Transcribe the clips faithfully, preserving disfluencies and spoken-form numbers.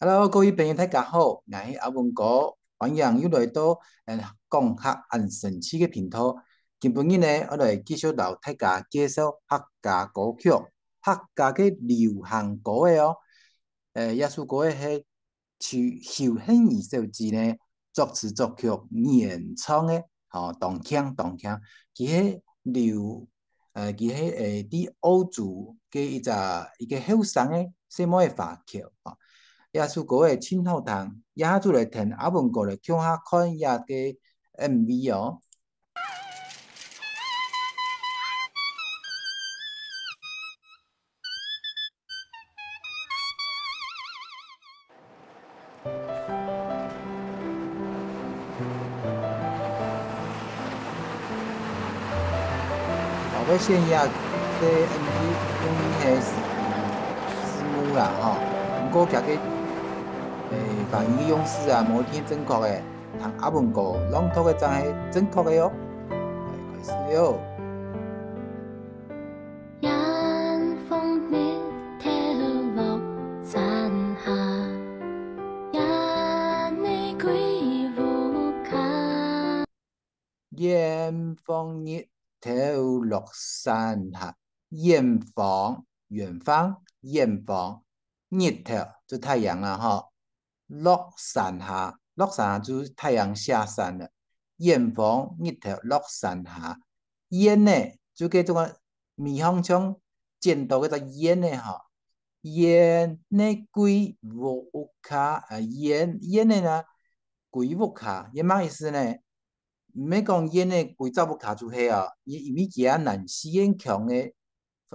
Hello，各位朋友，大家好，𠊎係阿文哥，歡迎又來到，嗯，講客恁神奇个頻道。今晡日呢，𠊎來繼續摎大家介紹客家歌曲，客家个流行歌仔哦。呃，這首歌仔係邱，邱幸儀小姐呢，作詞作曲原創个，吼，當慶，當慶。佢係留，呃，佢係，呃，在澳洲个一隻，一個後生个細妹个華僑，吼。這首歌仔盡好聽，這下就來聽阿文哥來共下看這個M V哦。 好，𠊎先這个M V用个係字，字幕啦吼，毋過佢个，欸，華語用詞啊，無一定正確个，聽阿文哥朗讀个正係正確个哦。來，開始了。 遠方日頭落山下，燕仔歸屋下。遠方日頭落山下，遠方，遠方，遠方，日頭就太陽啦吼。 落山下，落山下就太陽下山了。遠方日頭落山下，燕仔就該種个尾項像剪刀該隻燕仔吼，燕仔歸屋下，呃，燕，燕仔呢歸屋下，燕麼意思呢？毋係講燕仔歸隻屋下就係哦，因，因為佢啊南四縣腔个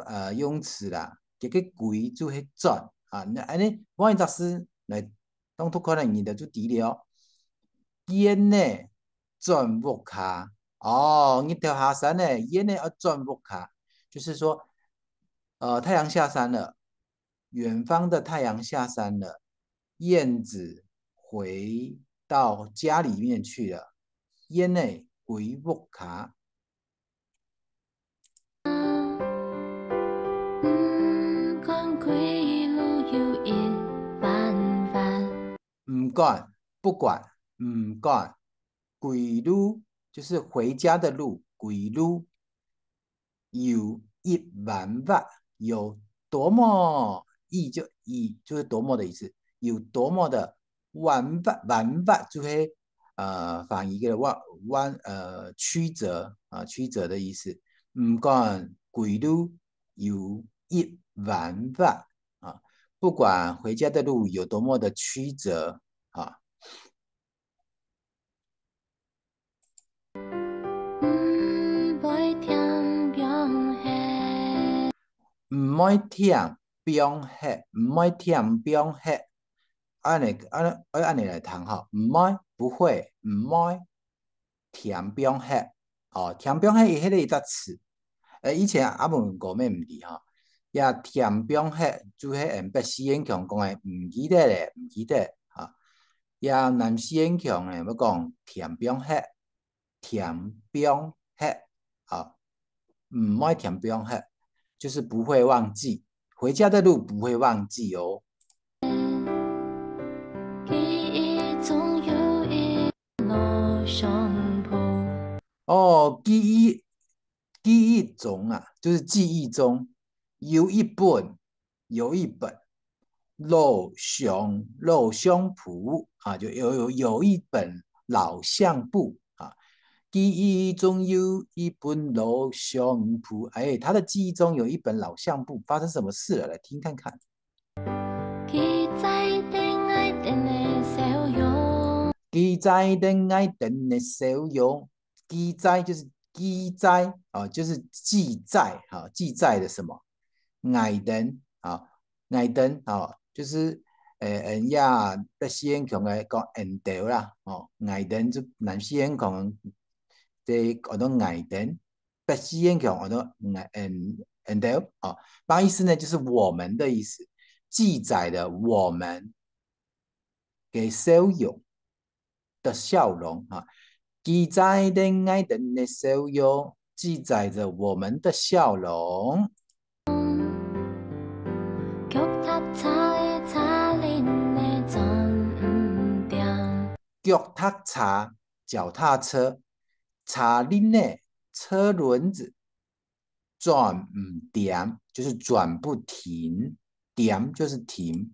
呃，用詞啦，這个歸就係轉啊。那恁呢，換一隻字來當作可能你兜就知了。燕仔轉屋下，哦，日頭下山了，燕仔愛轉屋下，就是說，呃，太陽下山了，遠方的太陽下山了，燕子回到家裡面去了，燕仔歸屋下。 毋管歸路有一彎彎。毋管，不管，毋管，歸路，就是回家的路，歸路，有一彎彎，有多麼，一就，一就是多麼的意思，有多麼的彎彎，彎彎就係，呃，華語个彎，彎，呃，曲折啊，曲折的意思。毋管歸路有一彎彎啊，不管回家的路有多麼的曲折啊。毋會忝放忒。毋會忝放忒，毋會忝放忒。 恁呢，恁呢，愛恁呢來讀吼，毋會，不會，毋會，忝放忒。哦，忝放忒係一隻詞。呃，以前阿文哥乜毋知吼，這忝放忒就係𠊎等北四縣腔講个毋記得了，毋記得，吼。這南四縣腔呢，會講忝放忒， 忝放忒，啊，毋會忝放忒，就是不會忘記，回家的路不會忘記哦。記憶中有一路相簿。哦，記憶，記憶中啊，就是記憶中有一本 有一本老相，老相簿啊，就有，有，有一本老相簿啊。記憶中有一本老相簿，哎，他的記憶中有一本老相簿，發生什麼事了？來聽看看。記載等𠊎等个笑容。記載等𠊎等个笑容。記載就是記載啊，就是記載啊，記載的什麼？ 𠊎等啊，𠊎等啊，就是，呃，恩呀，北四縣腔个講恩兜啦，哦，𠊎等就南四縣腔个講做𠊎等，北四縣腔講做𠊎，恩，恩兜，哦，麼意思呢？就是我們的意思，記載的我們个笑容。 的笑容啊，記載等𠊎等个笑容，記載著我們的笑容。腳踏車个車輪个作腳踏車，腳踏車，車輪仔，車輪子，轉毋恬，就是轉不停，恬就是停。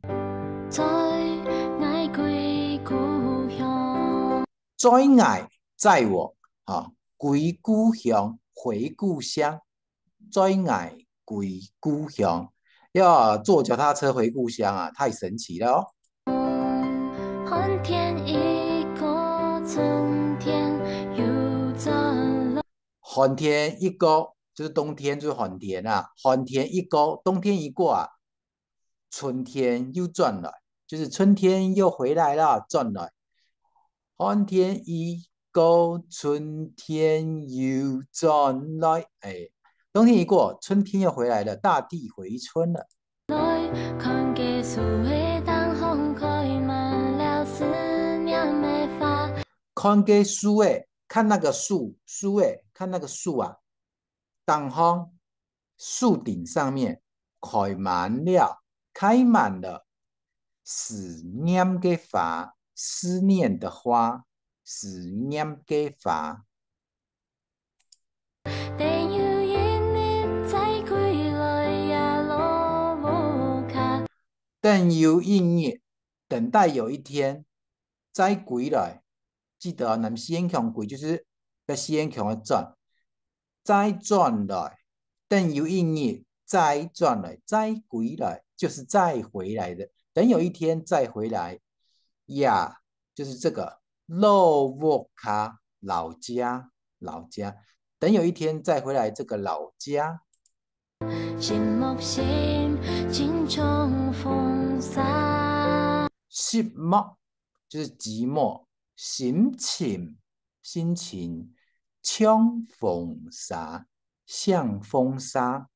載𠊎歸故鄉。載𠊎，載我，啊，歸故鄉，回故鄉。載𠊎歸故鄉。要坐腳踏車回故鄉啊，太神奇了哦。寒天一過，春天又轉來。寒天一過，就是冬天，就是寒天啊。寒天一過，冬天一過啊，春天又轉來，就是春天又回來了，轉來。寒天一過，春天又轉來。哎，冬天一過，春天又回來了，大地回春了。來，看該樹仔頂項開滿了思念个花。看該樹仔，看那個樹，樹仔，看那個樹啊，頂項，樹頂上面，開滿了，開滿了，思念个花，思念的花，思念个花。等有一日再歸來呀，老屋下。等有一日，等待有一天，再歸來。記得哦，南四縣腔歸就是北四縣腔个轉。再轉來，等有一日再轉來，再歸來，就是再回來的。等有一天再回來，呀，就是這個，老屋下，老家，老家。等有一天再回來這個老家。寂寞心情像風沙。寂寞就是寂寞，心情，心情，像風沙，像風沙。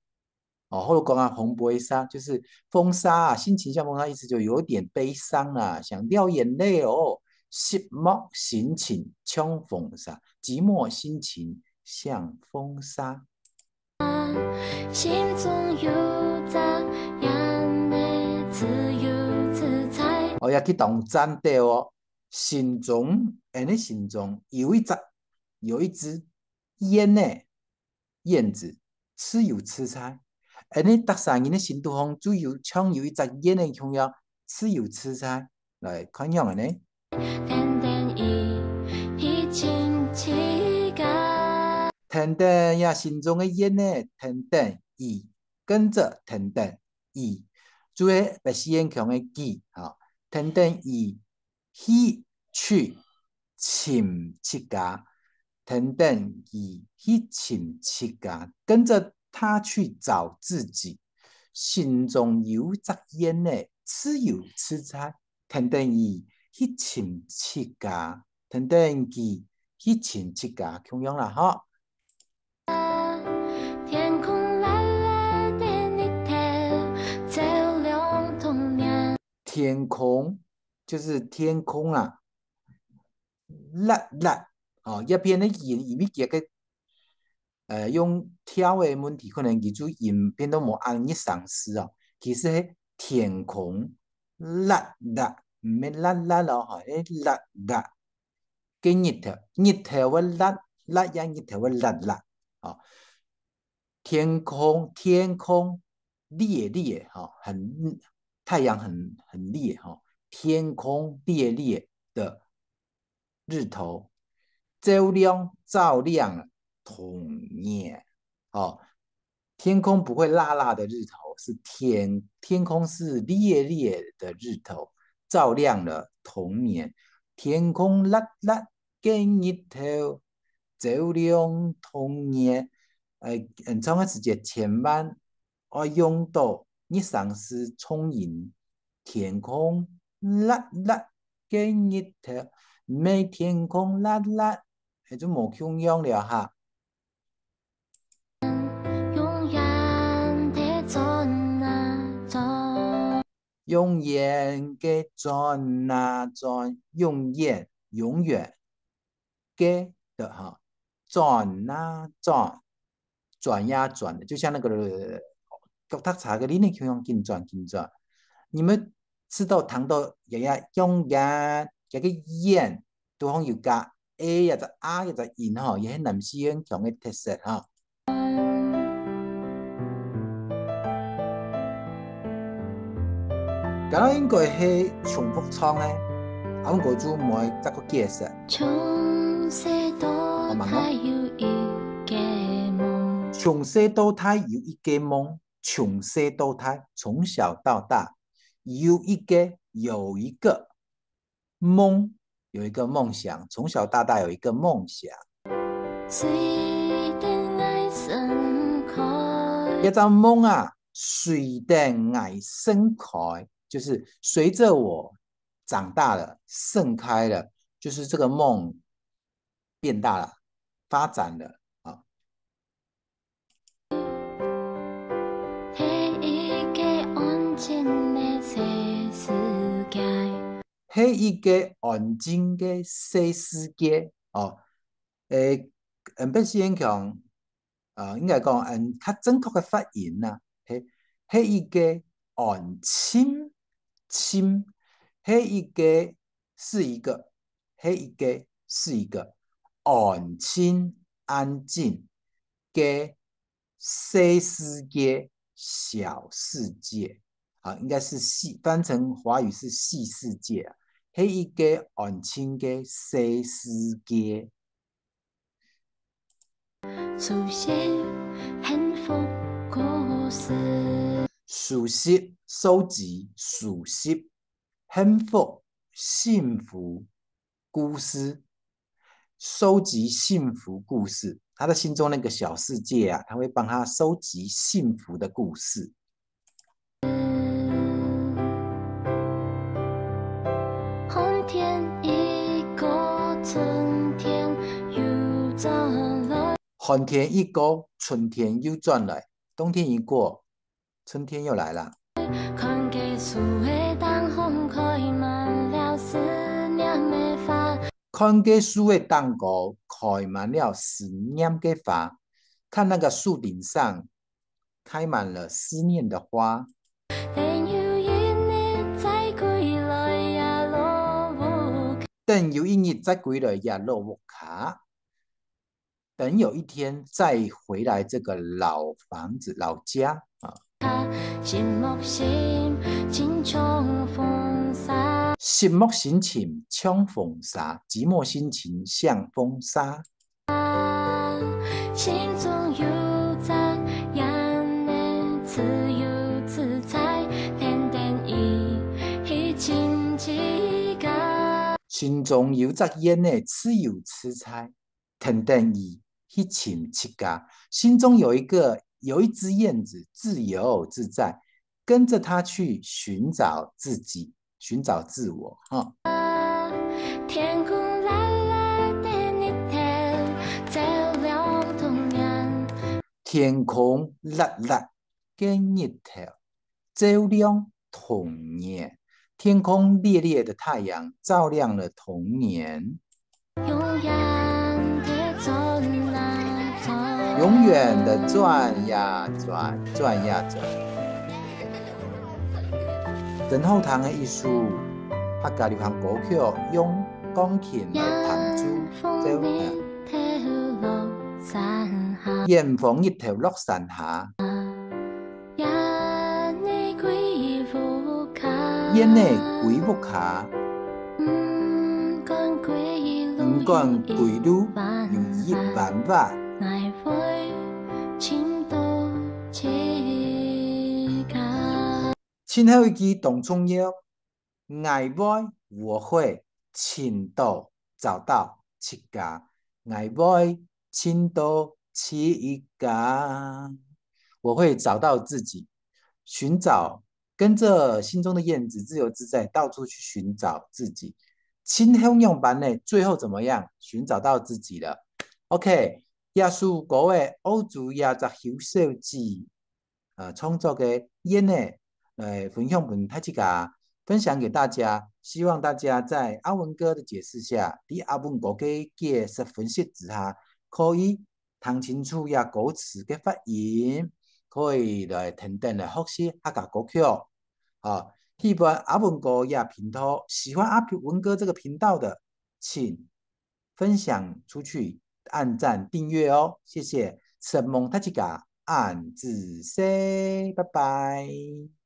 哦，或者講啊，風飛沙，就是風沙啊，心情像風沙，意思就有點悲傷啦，想掉眼淚哦。寂寞心情像風沙，寂寞心情像風沙。心中有隻燕仔，自由自在。哦，這句當讚个哦。心中，恁呢心中有一隻，有一隻燕仔，燕子，自由自在。恁呢逐儕人个心肚項就有，像有一隻燕仔共樣，自由自在。來，看樣仔呢？跈等佢去尋自家。跈等這心中个燕仔，跈等佢，跟著跈等佢，就係北四縣腔个佢，吼，跈等佢去，去尋自家，跈等佢去尋自家，跟著他去找自己。心中有隻燕仔，自由自在，跈等佢去尋自家，跈等佢去尋自家，共樣啦，吼。天空辣辣个日頭，照亮童年。天空，就是天空啊，辣辣，哦，這片个音，因為佢个，呃，用調个問題，可能佢就音變到無恁日常式哦。其實係天空，辣辣，毋係辣辣哦，吼，係辣辣。个日頭，日頭會辣，辣呀，日頭會辣辣，哦。天空，天空，烈烈，吼，很，太陽很，很烈，吼，天空烈烈的日頭，照亮，照亮了童年，哦。天空不會辣辣的日頭，是天，天空是烈烈的日頭，照亮了童年。天空辣辣个日頭，照亮童年。呃，演唱个時節千萬愛用到日常式重音。天空辣辣个日頭，毋係天空辣辣，係就無共樣了哈。永遠地轉啊轉。永遠个轉啊轉，永遠，永遠个的哈，轉啊轉，轉呀轉的，就像那個腳踏車个輪仔共樣緊轉緊轉。你們知道聽到這个永遠，這个遠，就好像有加 a 或者 a 或者音吼，也係南四縣腔个特色吼。該應該係重複唱个，啊，毋過就毋會再過解釋。從細到大有一個夢。從細到大有一個夢，從細到大，從小到大，有一個，有一個 夢，有一個夢想，從小到大有一個夢想。隨等𠊎盛開。這隻夢啊，隨等𠊎盛開，就是隨著我長大了，盛開了，就是這個夢變大了，發展了啊。係一個安靜个細世界。 係一個安靜个細世界哦。誒，嗯，北四縣腔，呃，應該講，嗯，較正確个發音啊，係，係一個安靜，靜，係一個，是一個，係一個，是一個，安靜，安靜个 細世界，小世界，啊，應該是細，翻成華語是細世界啊，係一個安靜个細世界。收集幸福故事。收集，收集，收集，幸福，幸福，故事，收集幸福故事。他的心中那個小世界啊，他會幫他收集幸福的故事。寒天已過，春天又轉來。寒天已過，春天又轉來。冬天已過， 春天又來了。看該樹个頂項開滿了思念个花。看該樹个頂高開滿了思念个花。看那個樹頂上開滿了思念的花。等有一日再歸來也落屋下。等有一日再歸來也落屋下。 等有一天再回來這個老房子、老家啊。寂寞心情像風沙。寂寞心情像風沙，寂寞心情像風沙。心中有隻燕仔自由自在，跈等佢去尋自家。心中有隻燕仔自由自在， 跈等佢去尋自家。心中有一個，有一隻燕子，自由自在，跟著牠去尋找自己，尋找自我，哈。天空辣辣个日頭，照亮童年。天空辣辣个日頭，照亮 童年。天空烈烈的太陽照亮了童年。永遠地轉啊轉。永遠地轉呀轉，轉呀轉。真好聽个一首客家流行歌曲，用鋼琴來彈奏，這樣。 遠方日頭落山下。燕仔歸屋下。燕仔歸屋下。毋管歸路，毋管歸路有幾彎彎。𠊎會尋到自家。盡後一句當重要。 𠊎會，我會，尋到，找到，自家。𠊎會尋到自家。我會找到自己，尋找，跟著心中的燕子自由自在，到處去尋找自己。盡後仰般呢？最後怎麼樣？尋找到自己了。OK，這首歌个澳洲這隻後生仔 呃，創作个燕仔，來分享分大自家，分享給大家。希望大家在阿文哥的解釋下，在阿文哥个解釋分析之下，可以聽清楚這歌詞个發音，可以來跈等來學習客家歌曲。好，喜歡阿文哥這頻道，喜歡阿文哥這個頻道的，請分享出去，按讚、订阅哦，谢谢。承蒙大家，恁仔細，拜拜。